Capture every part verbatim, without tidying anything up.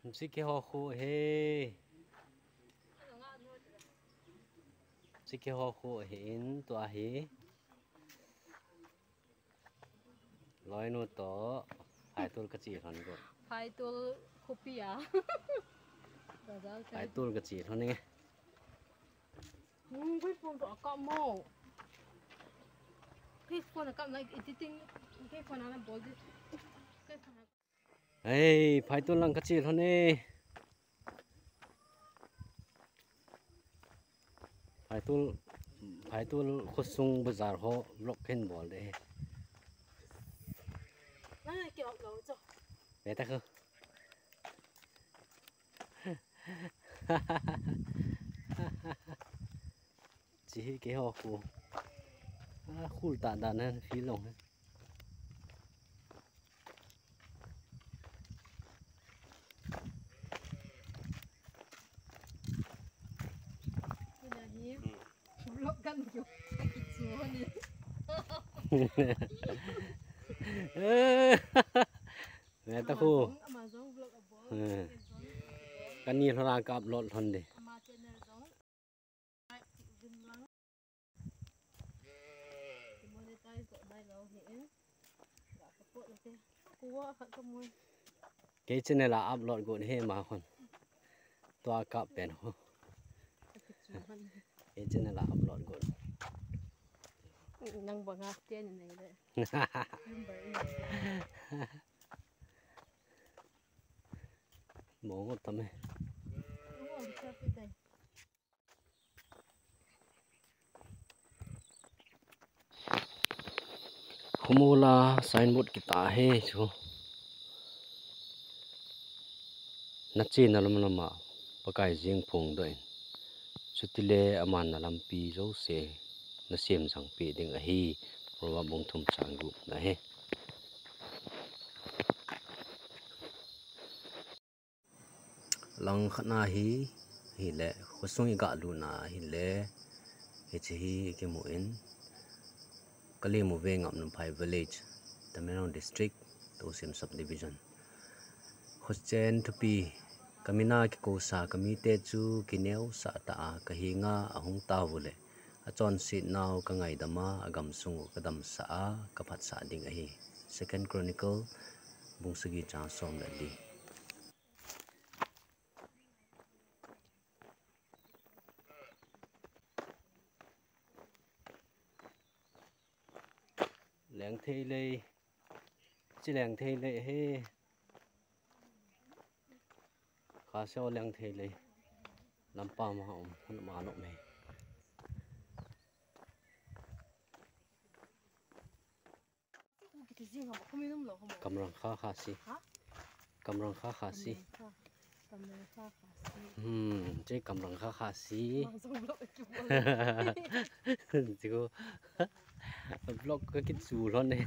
Siki ho khu he. Siki ho khu he in tua hi. Loinu to. Phaitul ka chi lhon ko. Phaitul khopi a. Phaitul ka chi lhon nge. Hmm, koi phone to akap mo. Koi phone akap na editing. Koi phone ana bol di. Koi phone. Hei, phaitul lang ka chi lhon e. Phaitul, phaitul khosung bazar ho vlog ken bol de. Nang ki ok lo cho. Beta ko. Chi hi ke ho khu. A khul ta dan han fi long. Vlog kan jo. Chu ni. Meta khu. Ama jong vlog abol. Kani lhora ka upload lhon de. Ama channel jong. Kei channel a upload got he ma hon. Tua kap pen ho. Kei channel a upload got. Nang banga tia ni nei le. Mo ngot tame. Khumula signboard kita he chu. Na chena lam lama Pakai jing phong doh in. Chutile aman na lampi jouse na sem jang pe ding ahi. Proverb bung thum chang gup na he. Lang khat na hi, hile, khosung i ga luna hile, hiche hi kimu in, Kalimu Veng Ngapnamphai Village, Tamenglong District, Tousem Subdivision. Khochen thupi, kamina kikousa, kamite chu kineosah ta a, kahinga ahung tauvule, achonset nau kangaidam a, agamsung u kadamsah a, kaphatsah ding ahi. Second Chronicle, bung sagi chang som le li. Lengthei lei, chi lengthei lei he. Khasi lengthei lei. Lampa ma um, ma nom he. Kamrang kha khasi. Ha? Kamrang kha khasi. Kamrang kha, kamrang kha khasi. Hmm, che kamrang kha khasi. Ma jong vlog ki bol. Chiko. Vlog ka kichu lhon e.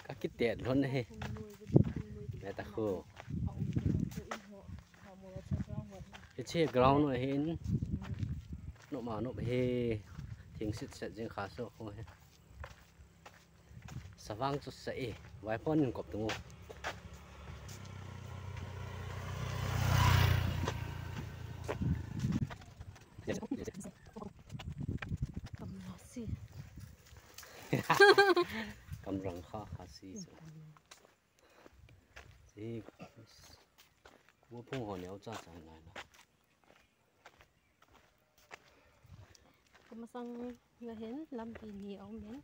Ka kitet lhon e. Meta khu. Hiche ground ahin. Nom a nom he. Thing sit set jing kha so khu he. Savang chu sa e, vaipon in kop tung u. Kamrang kha khasi. Kamrang kha khasi chu. Si, wo phung ho neo cha cha lai la. Kamasang na hin lampi ni aum in.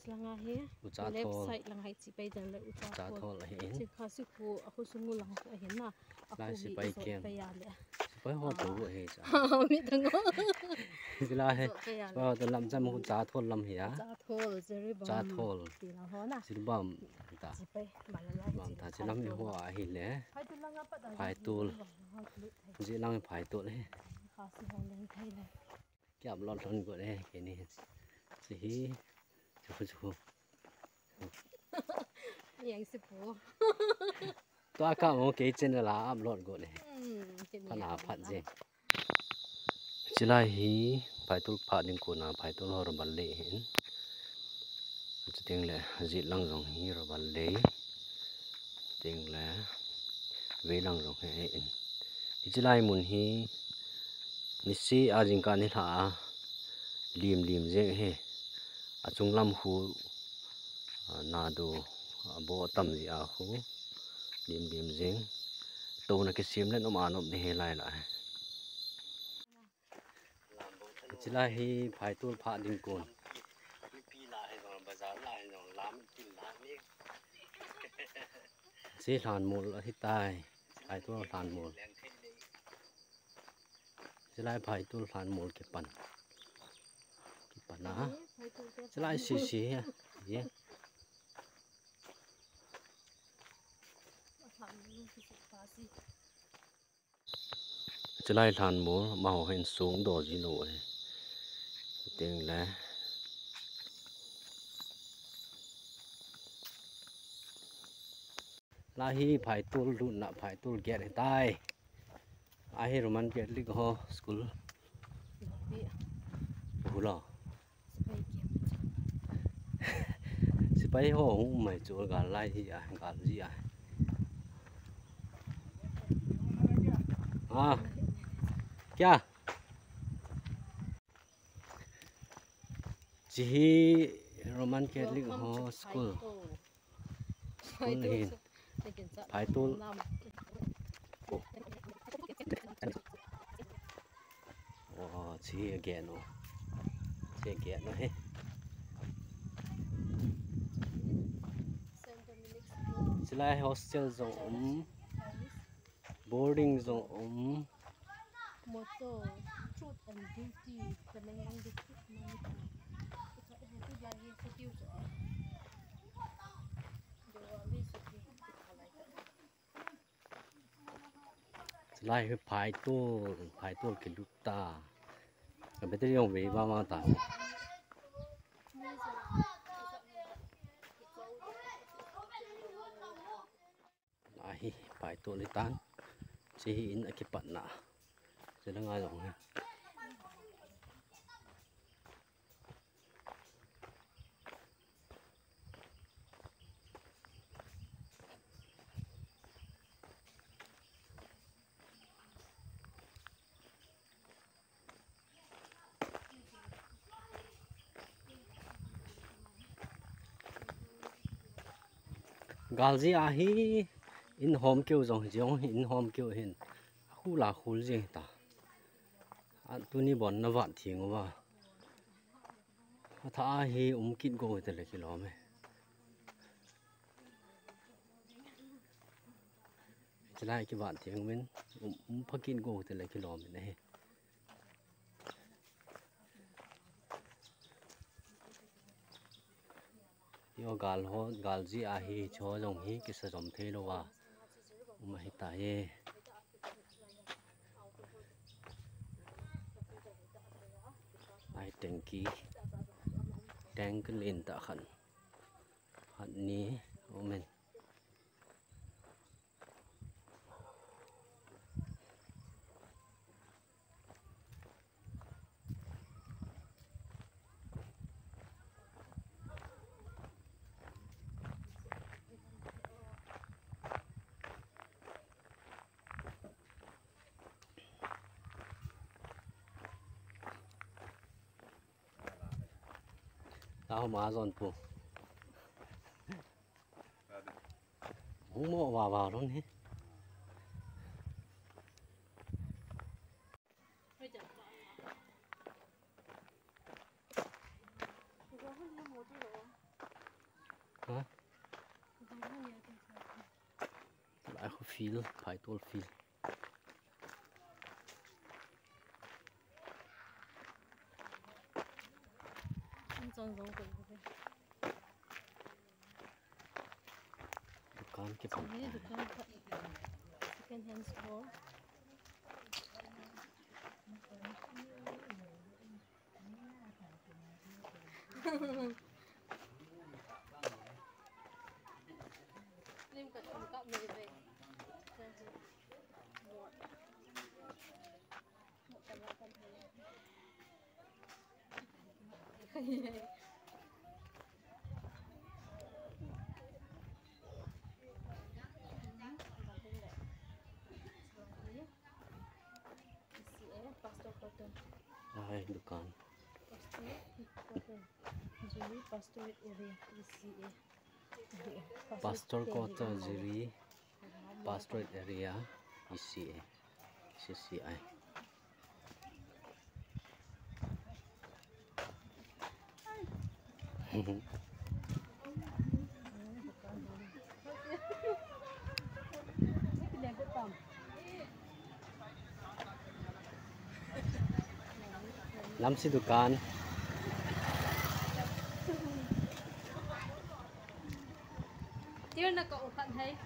Chulanga hi ucha left thol. Side lang hai chi pai dan le ucha, ucha thol. Thol ahi in. Chi kha si khu a khu sungu lang khu ahin na. A lai khu sipai hi kiang. Pai ya le. Sipai ho to bu ahi cha. Mi tang. Chila he. Sipai ho to lam cham khu cha thol lam hi a. Cha thol, Jiribam. Cha thol. Ti lang ho na. Jiribam ta. Sipai, malala. Bam ta, chi lam hi ho ahi le. Phaitul. Ji lang phaitul he. Kha si ho leng thei le. Kiap lon lon go le, kini. Si hi. Chu chu. Yang si pu. Tua ka mo kei channel a upload go le. Hmm, kini. Pana phat je. Chilai hi phaitul pha ding kona phaitul ho rabal le hin. Chuteng le ji lang jong hi rabal le. Chuteng le Veilang jong hi in. Hiche lai mun hi nisi a jingkah nilhah a lim lim jeng hi. Achung lam khu, a, nado, a, bo tam ji a khu lim lim jeng. Touna kisem le nom a nom ni hi lai la hi. Hiche lai hi phaitol phah ding kon. Hiche lhanmol ahi tai. Phaitol lhanmol. Hiche lai phaitol lhanmol kipan. Kipan a. Hiche lai sisi hi. Ye. Hiche lai lhanmol, amaho hin song do ji lou ahi. Teng le. Lai hi phaitol lutna, phaitol gate hi tai. Ahi Roman Catholic ho school. Hu lo. Sepai ho hung um mai chu gal lai hi a, gal ji a. Ah. Kya? Hiche hi Roman Catholic ho school. School hin. Phaitol. Oh, hiche gate no. Hiche gate no hi. Hiche lai hostel jong um. Boarding jong um. Motto, truth and duty, Tamenglong district, Manipur. Hiche lai hi phaitol, phaitol kilut ta. Ka battery jong vei vang vang ta. Ahi, phaitol ahi tan. Hiche hi in a kipatna. Hiche langa jong hi. Gal ji ahi, in hom keu jong, jong in hom keu hin. Khul a khul jeng ta. A tuni bon na vat theng uva. A tha a hi um kit go te le kilom e. Chulai kivat theng uvin, um, um pha kit go te le kilom e. Yo gal ho, gal ji ahi, cho jong hi kisa jom thei lou a. Um ahi ta ye. Ai tanky. Tank len ta khan. Khat ni, um in. Tao ma zon pu. Hung mo wa wa lon hi. Ha? Lai khu field, phaitol field. An chang jong ko ko. Dukan ki pang. Ni dukan ka. Second hand store. Lim ka thum ka me ve. Ai, dukan. Pastor Quarter, Jiri Pastorate Area, P C A. Pastor Quarter, Jiri Pastorate Area, P C A, C C I. Lamsi dukan. Tir na ka upat hai.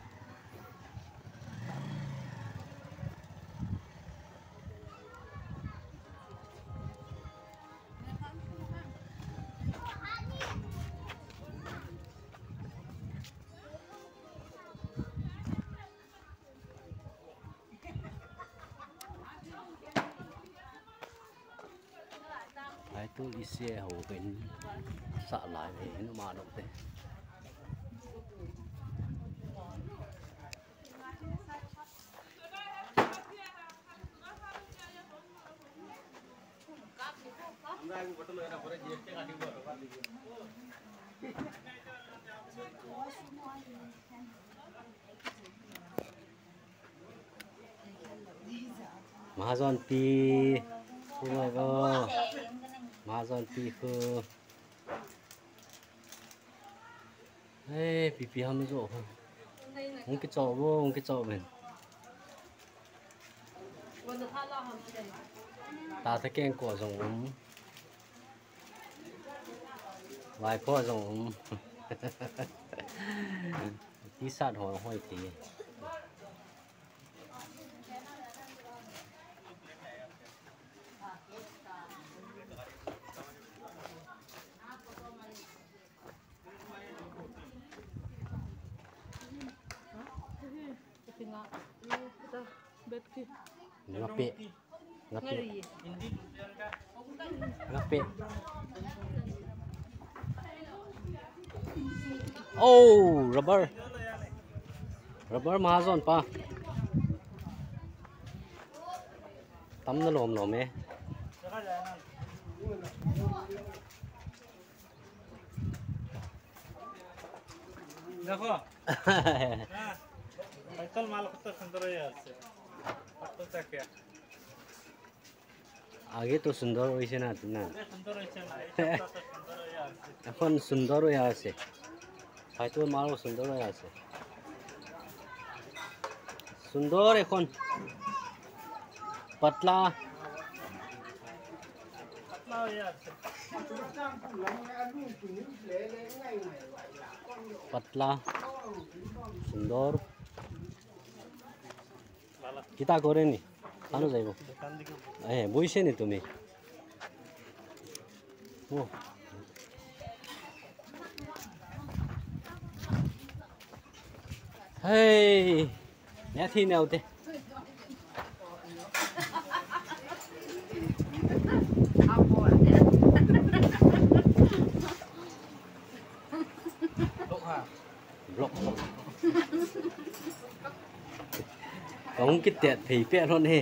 Hai tu ise ho ken sa lai ve hin ma dok te. Mahajon pi khu mai vo. Mahajon pi khu. Hey, pi pi ham jo. Hung kicho vo, hung kicho ven. Ta ta keng ko jong um. Vai ko jong um. T-shirt ho hoi ti. Ngape. Ngape. Ngape. Oh, rubber. Rubber mahajon pa. Tam na lom lom e. देखो। हाँ। साइकिल माल कत सुंदर है यार से। कत तक क्या? আগে তো সুন্দর হইছে না, না? আগে সুন্দর হইছে না, এই সপ্তাহ তো সুন্দর হয়ে আসছে। এখন সুন্দর হয়ে আছে। হয়তো মালও সুন্দর হয়ে আছে। সুন্দর এখন। পাতলা। পাতলা হয়ে আছে। পাতলা। সুন্দর। Kita kore ni? Ano jaibo? Eh, boise ni tumi? Oh. Hey. Nya thi neo te. Block. Kong kitet phei pe lhon he.